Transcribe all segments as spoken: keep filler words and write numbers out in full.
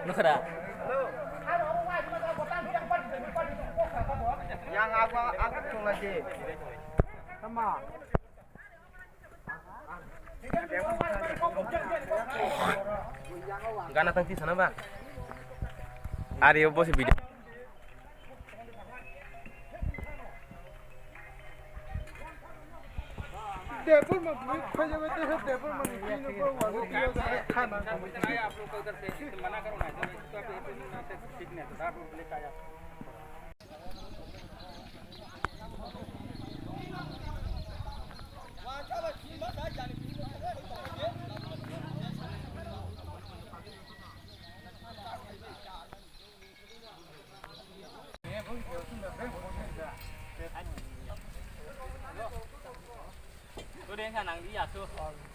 Nukha da. Yang aku, aku cuma sih. Gana tang tisa na ba? Ari yo bosi video.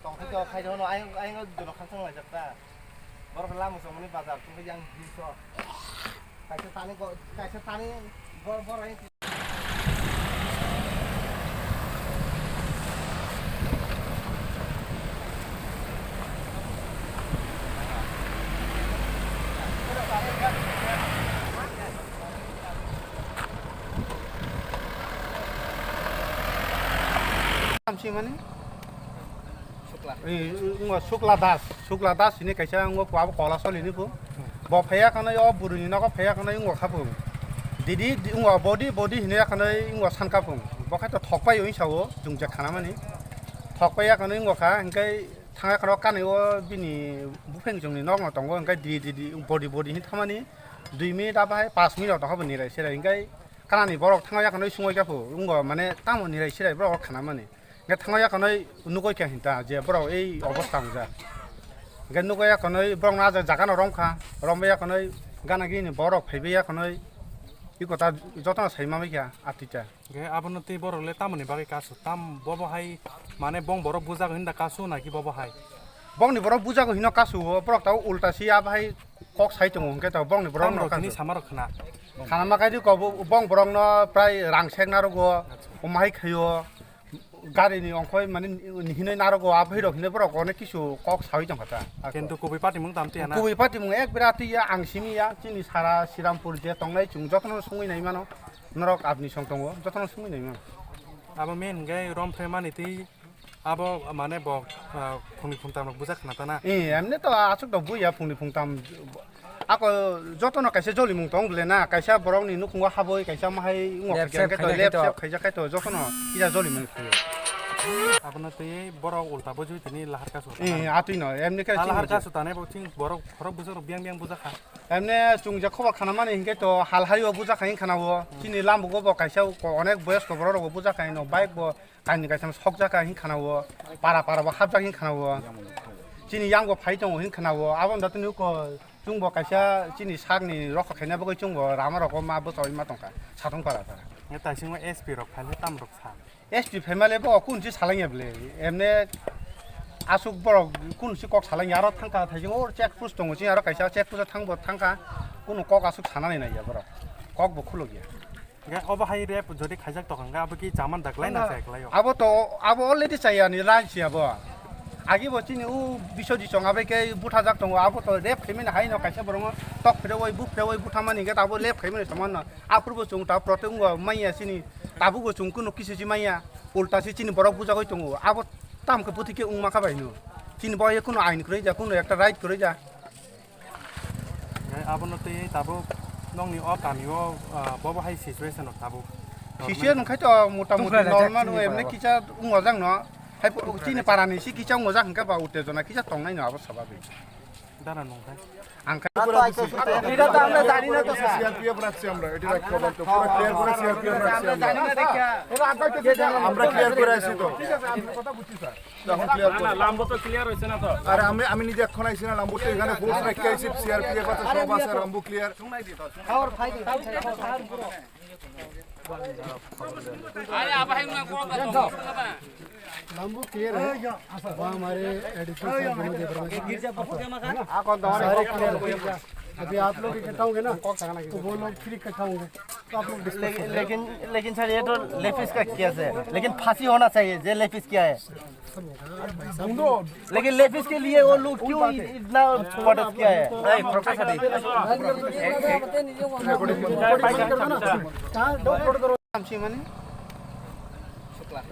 Tongkha khe khai dono, ayang, ayang o dono khang thang laijak ta. Borok lama chomoni bazar, tongkha yang hinso. Kaisa tani ko, kaisa tani bor-, bor hai. Tamsi mani? Shukla. Ei, wngkha Shukla Das. Shukla Das hini kaisa wngkha, abo Kolasol hini pho. Bo phaiya kanai, o bwrwini nogo phaiya kanai wngkha kha pho. Didi, di, wngkha body, body hini ya kanai wngkha sankha pho. Bo khai to thokpai wngwi sao, chwng je khana mani. Thokpai ya kanai wngkha kha, hingkai thangya khoro kanai o bini bupheng chwngni nokno tongo, hingkai di, di, di, body, body hini thamani dui minute abo hai panch minute rok tongkha bo nirai serai, hingkai kanani borok thangya kanai sungwi kha pho, wngkha mane tamo nirai serai borok khana mani. Hingke thango yakonoi nukoi kha hinta je borok ei obostha wngjak. Hingke nukoi yakonoi borok no ah jaga no romkha, rombai yakonoi gana gini borok phaibai yakonoi iko ta jotono sai mamai kha atita. Hingke abono tei borok le tamoni bagwi kasu tam bobo hai mane bong borok bujago hinda kasu naki bobo hai? Bongni borok bujago hino kasu o borok ta ulta si abo hai kok sai tongo hingke to bongni borok no kasu. Samarok khna. Khana ma kaidi ko bo-, bong borok no prai rang sek narogo, omo hai khaio. Gari ni ongkhoi mane hinoi narogo, abo hai rok hinoi borok onek kisu kok sawi tongkha ta. Kintu kubui patimung tam tiya na? Kubui patimung ek bera tiya, ang simi ya, chini sara Srirampur je tongnai chwng jotono sungwi nai mano, norok abni song tongo, jotono sungwi nai mano. Abo main hingke rom phaimani tei abo mane bo, ah, phungni phungtam rok bujak khna ta na? Eh, emne to aswk to buya phungni phungtam. Ako jotono kaisa jolimung tong bole na, kaisa borokni nukhungo haboi, kaisa mahai wngok khaijak khe to, lep sep khaijak khe to, jotono kisa jolimung khaio. Abono twi borok ulta bujui tini lahar kasu. Eh, atwi no, emni khe ah, lahar kasu tane bo ching borok khorok bujak rok biang biang bujak kha. Emne chwng je khobor khana mani hinkhe to hal haio bujak kha hin khana o. Chini lambugo bo kaisa ko onek boyosko borok rok bo bujak kha hino, bike bo Kaini kaisa sokjak kha hin khana o, para para bo hapjak hin khana o. Chini yang bo phai tongo hin khana o. Abo wngkha tini uko chwng bo kaisa chini sakni rokha khaina bagwi chwng bo rama rok o ma bwchaui ma tongkha, satung para para. Nge taisingo S P rok phai le tam rok sa. S P phaima le bo kun si salangya bwle. Emne aswk borok kun si kok salangya, aro thangkha thaising o check post tongo, chini aro kaisa check post o thang bo thangkha, kunu kok aswk sanani naiya borok. Kok bo khulukya. Hingke obo hai rape jodi khaijak tong hingke abo ki chaman da klai na chaya klai o? Abo to, abo already chaya ni line si abo. Agi bo chini u Biswajit chong abai khe buthajak tongo, abo to rape khaimani hai no kaisa borok no tok phirewoi, bu phirewoi buthamani hingke abo rape khaimani saman no. Aphuru bo chwng ta protect wngwa manya chini, tabuk bo chwng kunu kisi si manya, ulta si chini borok bujagoi tongo. Abo tam khe bwtwi khe wngma kha bai no. Chini bo ye kunu ain kwrwi ja, kunu ekta right kwrwi ja. Hingke abono twi tabuk nokni o kami o, ah, bobo hai situation rok tabuk. Situation wngkha to mota moti normal, emne kisa wngojak no. Hai chini para ni si kisa wngojak hingke ba uttejona kisa tongnai no abo sababik. Dara nungkha. Ang kha এটা তো আমরা জানি না তো, sir. CRPF রাখছি আমরা, এটা রাখতে হবে তো। পুরো ক্লিয়ার করে সিআরপিএফ রাখছি আমরা। আমরা ক্লিয়ার করে আছি তো। ঠিক আছে, আপনার কথা বুঝছি, স্যার। এখন ক্লিয়ার না, করে। না, লাম্বো তো ক্লিয়ার হইছে না তো। আরে আমি, আমি নিজে এখন আইছি না, লাম্বো তো এখানে ফোর্স রেখে আইছি, সিআরপিএফ আছে, সব আছে, লাম্বো ক্লিয়ার। লাম্বো ক্লিয়ার है। वो हमारे एडिशनल सर विनोद देववर्मा जी, सारे क्लियर हो गए। अभी आप लोग इकट्ठा होंगे ना, तो वो लोग फिर इकट्ठा होंगे। लेकिन लेकिन लेकिन सर, ये तो रेपिस्ट का केस है, लेकिन फांसी होना चाहिए। ये रेपिस्ट क्या है? लेकिन रेपिस्ट के लिए वो लोग क्यों इतना प्रोटेस्ट किया है? Tamsi mani?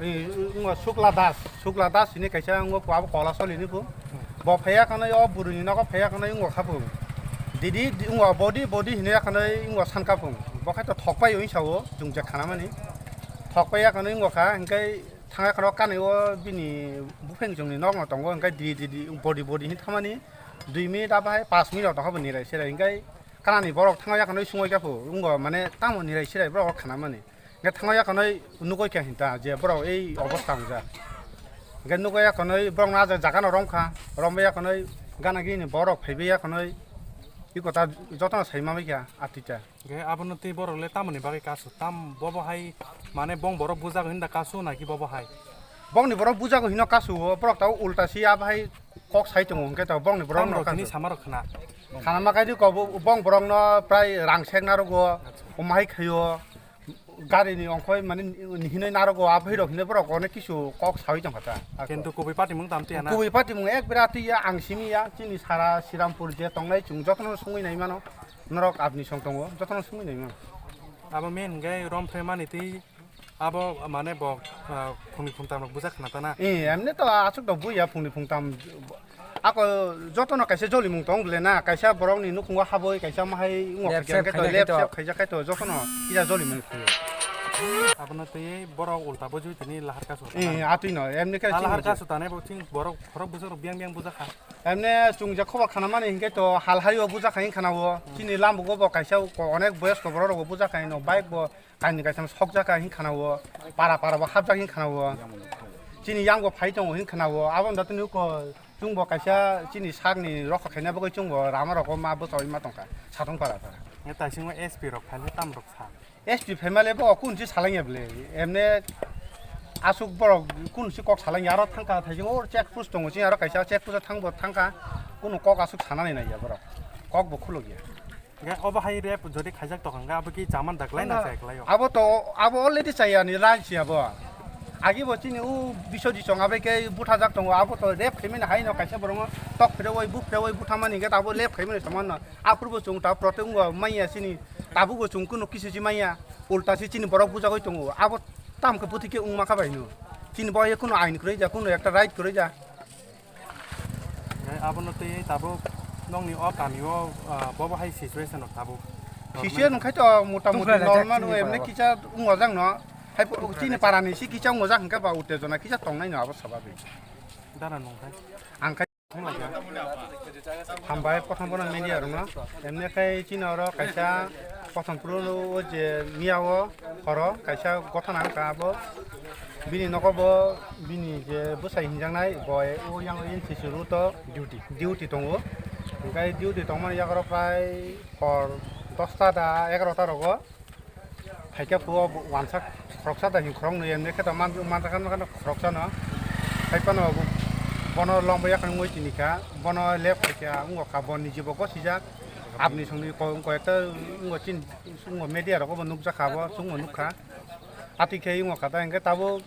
Ei, wngkha Sukla Das. Sukla Das hini kaisa wngkha, abo Kolasol hini bo. Bo phaiya khwnwi o bwrwini nogo phaiya khwnwi wngkha bo. Didi, di-, wngkha body, body hini khwnwi wngkha sankha bo. Bo khai to thokpai wngwi sao, chwng je khanamani. Thokpai ya khwnwi wngkha, hwnkhe thangya khwnwi kanwi o bini bupheng chwngni nokno tongo, hwnkhe didi, didi, body, body hini thamani dui minute abo hai panch minute tongkha bo nirai sirai, hwnkhe kanani borok thangya khwnwi sungwi kha bo, wngkha mane tamo nirai sirai borok khanamani. Hwnkhe thangwi yakanwi nukwi kha hinta je borok ei obostha wngjak. Hwnkhe nukwi yakanwi borokno ah jagano romkha, romwi yakanwi gana gini borok phaiwi yakanwi iko ta jotono sai manwi kha atita. Hwnkhe abono tei borok le tamoni bagwi kasu? Tam bobo hai mane bong borok bujago hinda kasu naki bobo hai? Bongni borok bujago hino kasu o, borok ta ulta si abo hai kok sai tongo, hwnkhe to bongni borok Tam no rok hini kasu. Sama rok khna. Khana ma kaidi ko bo-, bong borokno prai rang sek narogo, Acha. Omo hai khaio. Gari ni ongkhoi mane hinwi narogo, abo hai rok hinwi borok onek kisu kok sawi tongkha ta. Kintu kubui party mung tam tiya na? Kubui party mung ek bera twi ya, ang simi ya, chini sara Srirampur je tongnai chwng jotono sungwi nai mano. Norok abni song tongo, jotono sungwi nai mano. Abo main hwnkhe rom phaimani twi abo mane bo, ah, phungni phungtam rok bujak khna ta na? Eh, emne to aswk to buya phungni phungtam. Ako jotono kaisa jolimung tong bole na, kaisa borokni nukhungo haboi, kaisa mahai wngok Lep khaikhe sep khe to, khaijak lep khe to. Sep khaijak khe to, jotono kisa jolimung khaio. Abono twi borok ulta bujui tini lahar kasu Eh, atwi no, emni khe Ah, chini lahar je. Kasu tane bo chini borok khorok bujak rok biang biang bujak kha. Emne chwng je khoba khana mani hinkhe to hal haio bujak kha hin khana o. Chini lambugo bo kaisa ko onek boyos ko borok rok bo bujak kha hin no, bike bo Kaini kaisa sokjak kha hin khana o, para para bo hapjak hin khana o. Chini yang bo phai tongo hin khana o. Abo da tini ko chwng bo kaisa chini sak ni rokha khaina bagwi chwng bo rama rogo ma bwchawi ma tongkha, satong para para. Nge taisingo S P rok phai le tam rok sa. S P phai ma le bo kun si salang ya bole. Emne aswk borok kun si kok salang ya, aro thangkha thaising o check post tongo, chini aro kaisa check post thang bo thangkha, kunu kok aswk sanani nai ya borok. Kok bo khulok ya. Hingke obo hai rep jodi khaijak tongkha hingke abo ki chaman da kwlai na chaya kwlai o? Abo to, abo already chaya ni line si abo. Agi bo chini u bisodi chong abai khe buthajak tongo, abo to rep khaimani hai no kaisa borok tok phirewoi buk phirewoi buthamani hingke abo rep khaimani saman no. Aphuru bo chwng ta protest wngwa manya chini tabuk bo chwng kunu kisi si manya ulta si chini borok bujagoi tongo. Abo tam khe buthi khe wngma kha bai no. Chini bo ye kunu ain kwrwi ja, kunu ekta right kwrwi ja. Hingke abono twi tabuk nokni o kami o, ah, bobo hai situation rok tabuk. Situation wngkhe to mota moti Tukla normal jaga o, emne chini kisa wngojak no. Hai chini para ni si kisa wngojak hingke ba uttejona kisa tongnai no abo sababi. Dana nung khai. Ang khai. Hambai, kothom bono media rok no. Emne khai chini oro kaisa kothom phuru o je miya o horo kaisa gotha nang ka abo. Bini nogo bo bini je bwsai hinjaknai bo o yang N C C route o duty, duty tongo. Hingke duty tongmani yago prai hor dosta da egarota rogo. Phaikhe phuo wansa khoroksa da hing khoroknwi emne khe to man-, manjakha khoroksa no. Phaiphano bono lombo yakhwng wngwi tini kha, bono lep phaikha wngkha bo niji bo gosijak. Abni songni ko-, koyekta wngkha chini wngkha media rogo bo nukjakha bo chwngno nukha. Atwi khe wngkha ta hingke tabuk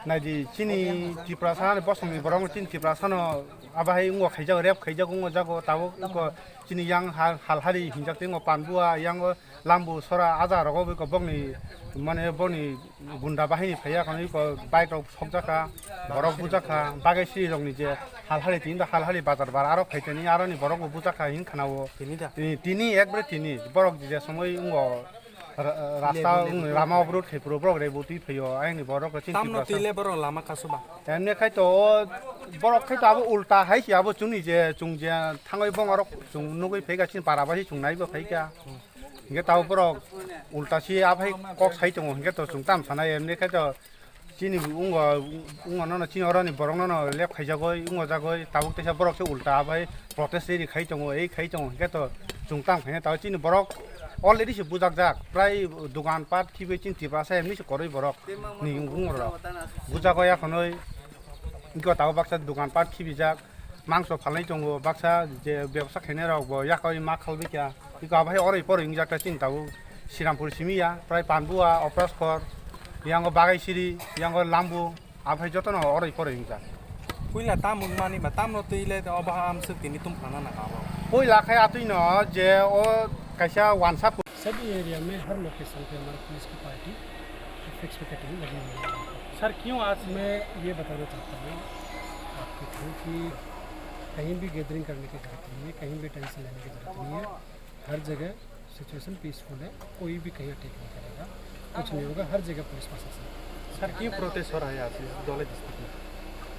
Naidi, chini Tiprasa ni bosongni borok chini Tiprasa no abo hai wngkha khaijak, rep khaijak wngkha jago tabuk wngkha chini yang hal, hal hari hinjak tei wngkha Panbua, yang o Lambu sora aja rogo bai kok bokni mane boni gunda bahini phaiya kani ko bike rok sokjak kha, borok bujak kha, bagwi siri rokni je hal hari tini hal hari bazar bar aro phaitani aroni borok bo bujak kha hin khana o. Tini da? Tini, tini ekbare tini borok je somoi wngkha. Ra-, rasta, lama obrot khai puro borok rebotwi phaio, ayangni borok chini Tamno Tiprasa. Twi le borok lama kasu ba? Emne khai to, o borok khai to abo ulta hai se abo chwngni je, chwng je thangwi bong orok chwng nugwi phaikha chini para bai chwng naibo phaikha. Hingke tabo borok ulta si aphai kok sai tongo, hingke to chwng tam sanai, emne khai to Chini wngkha, wngkha nono chini oroni borok nono lep khaijagoi, wngkha jagoi, tabuk teisa borok se ulta abai protest rally khai tongo, ei khai tongo, hingke to chwng tam khaina tabuk chini borok already se bujakjak, prai dogan pat khibi chini Tiprasa emni se koroi borok ni wngkha rok. Bujagoi akhonoi wngkha tabuk baksa dogan pat khibijak, mangso phalnai tongo, baksa je bebsa khainai rok bo yakhoi ma khalbai kha, iko abai oroi poroi wngjakha chini tabuk. Sirampur simi ya, prai Panbua, Opraskor, yango Bagaisiri, yango Lambu, aphai jotono oroi poroi wngjak. Puila tam wngmani ba tamno twi le obo amswk tini tum phana nang abo. Puila khai atwino je o kaisa wansa pu- सभी एरिया में हर लोकेशन पे हमारा पुलिस की party fix picketing लगी हुई है। सर, क्यों आज मैं ये बताना चाहता हूँ आपको कि कहीं भी गैदरिंग करने की ज़रूरत नहीं है, कहीं भी टेंशन लेने की ज़रूरत नहीं है। हर जगह सिचुएशन पीसफुल है, कोई भी कहीं अटैक नहीं करेगा, कुछ नहीं होगा, हर जगह पुलिस प्रशासन। सर, क्यों प्रोटेस्ट हो रहा है आज इस धौलाई डिस्ट्रिक्ट में?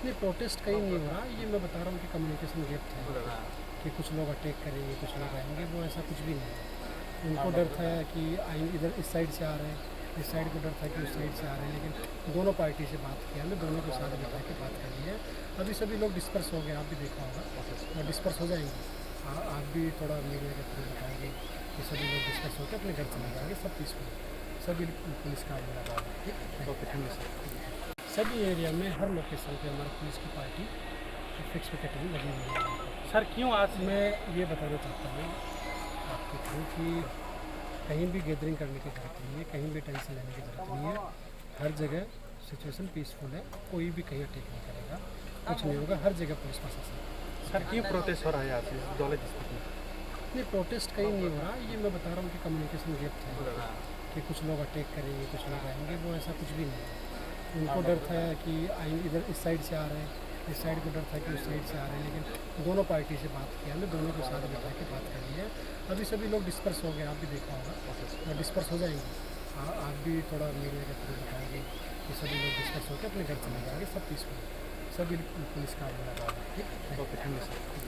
नहीं, प्रोटेस्ट कहीं नहीं हो रहा, ये मैं बता रहा हूँ कि कम्युनिकेशन गैप था कि कुछ लोग अटैक करेंगे, कुछ लोग आएंगे, वो ऐसा कुछ भी नहीं है। उनको डर था कि आएंगे, इधर इस साइड से आ रहे हैं, इस साइड को डर था कि उस साइड से आ रहे हैं, लेकिन दोनों पार्टी से बात किया हमने, दोनों को साथ बिठा के बात कर लिया। अभी सभी लोग डिस्पर्स हो गए, आप भी देखा होगा, और डिस्पर्स हो जाएंगे। आ-, आप भी थोड़ा मीडिया के थ्रू बताएंगे कि सभी लोग डिस्पर्स होकर अपने घर चले जाएंगे, सब पीसफुल, सभी पुलिस का मिला, ठीक है? Okay, thank you sir. सभी एरिया में हर लोकेशन पे हमारी पुलिस की पार्टी फिक्स पिकेटिंग लगी हुई है। सर, क्यों आज मैं ये बताना चाहता हूँ आपको कि कहीं भी गैदरिंग करने की ज़रूरत नहीं है, कहीं भी टेंशन लेने की ज़रूरत नहीं है। हर जगह सिचुएशन पीसफुल है, कोई भी कहीं अटैक नहीं करेगा, कुछ नहीं होगा, हर जगह पुलिस प्रशासन। सर, क्यों प्रोटेस्ट हो रहा है आज इस धौलाई डिस्ट्रिक्ट में? नहीं, प्रोटेस्ट कहीं नहीं हो रहा, ये मैं बता रहा हूँ कि कम्युनिकेशन गैप था कि कुछ लोग अटैक करेंगे, कुछ लोग आएंगे, वो ऐसा कुछ भी नहीं है। उनको डर था कि आएंगे, इधर इस साइड से आ रहे हैं, इस साइड को डर था कि उस साइड से आ रहे हैं, लेकिन दोनों पार्टी से बात किया हमने, दोनों को साथ बिठा के बात कर लिया। अभी सभी लोग डिस्पर्स हो गए, आप भी देखा होगा, और डिस्पर्स हो जाएंगे। आ-, आप भी थोड़ा मीडिया के थ्रू बताएंगे कि सभी लोग डिस्पर्स होकर अपने घर चले जाएंगे, सब पीसफुल, सभी पुलिस का मिला, ठीक है? Okay, thank you sir.